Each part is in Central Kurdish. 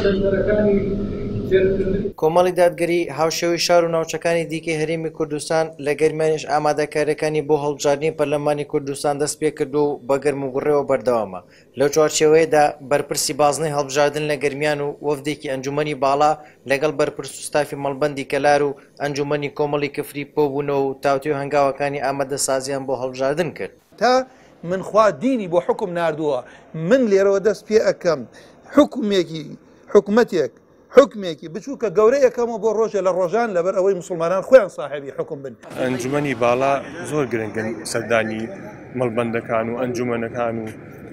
سەنتەرەکانی فێرکردنی. کۆمەڵی دادگەری هاوشێوەی شار و ناوچەکانی دیکەی هەرێمی کوردستان لە گەرمیانیش ئامادەکارییەکانی بۆ هەڵبژاردنی پەرلەمانی کوردستان دەستپێکردووە و بە گەرموگوڕیەوە بەردەوامە. لەو چوارچێوەیەدا بەرپرسی بازنەی هەڵبژاردن لە گەرمیان و وەفدێکی ئەنجومەنی باڵا لەگەڵ بەرپرس و ستافی مەڵبەندی کەلار و ئەنجومەنی کۆمەڵی کفری کۆبوونەوە و تاوتوێ هەنگاوەکانی ئامادەسازیان بۆ هەڵبژاردن کرد. تا من خوا دینی بۆ حوکم ناردووە من لێرەوە دەست پێ ئەکەم حوکمێکی حکومەتێک حوکمێکی بچووکە گەورە یەکەمەوە بۆ ڕۆژێ لە ڕۆژان لەبەر ئەوەی مسلمانان خۆیان ساحێبی حوکم بن. ئەنجومەنی باڵا زۆر گرنگن سەردانی مەڵبەندەکان و ئەنجومەنەکان و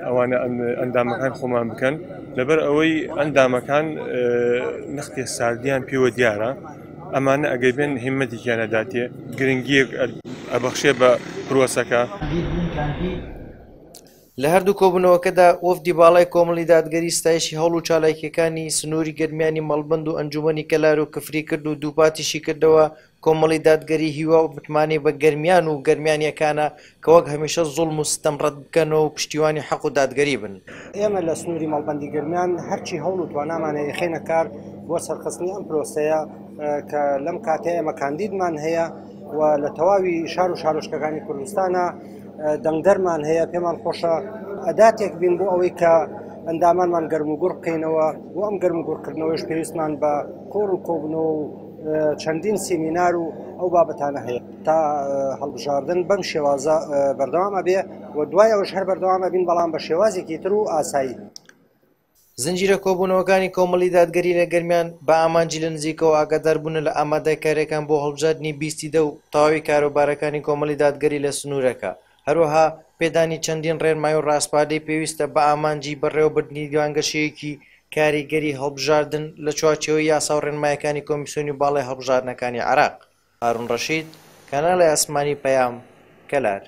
ئەوانە ئەندامەکان خۆمان بکەن لەبەر ئەوەی ئەندامەکان نەختێ ساردیان پێوە دیارە ئەمانە ئەگەر بێن هیمەتێکیان ئەداتێ گرنگیەک ئەبەخشێ بە پرۆسەکە. لە هەردوو کۆبوونەوەکەدا وەفدی باڵای کۆمەڵی دادگەری ستایشی هەوڵ و چالاکییەکانی سنووری گەرمیانی مەڵبەند و ئەنجوومەنی کەلار و کفری کرد و دووپاتیشی کردەوە کۆمەڵی دادگەری هیوا و متمانەی بە گەرمیان و گەرمیانییەکانە کە وەک هەمیشە زوڵم و ستەم ڕەت بکەنەوە و پشتیوانی حەق و دادگەری بن. ئێمە لە سنووری مەڵبەندی گەرمیان هەرچی هەوڵ و توانامان هەیە ئەیخەینە کار بۆ سەرخستنی ئەم پرۆسەیە کە لەم کاتەی ئێمە کاندیدمان هەیە و لە تەواوی شار و شارۆچکەکانی کوردستانە دەنگدەرمان هەیە پێمان خۆشە ئەداتێک بین بۆ ئەوەی کە ئەندامانمان گەرم و گوڕ بکەینەوە و ئەم گەرم و گوڕکردنەوەش پێویستمان بە کۆڕ و کۆبنەوە و چەندین سیمینار و ئەو بابەتانە هەیە تا هەڵبژاردن بەم شێوازە بەردەوام ئەبێ و دوای ئەوش هەر بەردەوام ئەبین بەڵام بە شێوازێکی تر و ئاسایی. زنجیرە کۆبوونەوەکانی کۆمەڵی دادگەری لە گەرمیان بە ئامانجی لە نزیکەوە ئاگاداربوونە لە ئامادەکارییەکان بۆ هەڵبژاردنی بیستی دە و تەواوی کاروبارەکانی کۆمەڵی دادگەری لە سنوورەکە، هەروەها پێدانی چەندین ڕێنمایی و ڕاسپاردەی پێویستە بە ئامانجی بەڕێوەبردنی بانگەشەیەکی کاریگەری هەڵبژاردن لە چوارچێوەی یاسا و ڕێنمایەکانی کۆمیسیۆنی باڵای هەڵبژاردنەکانی عێراق. هارون ڕەشید، کەناڵی ئاسمانی پەیام، کەلار.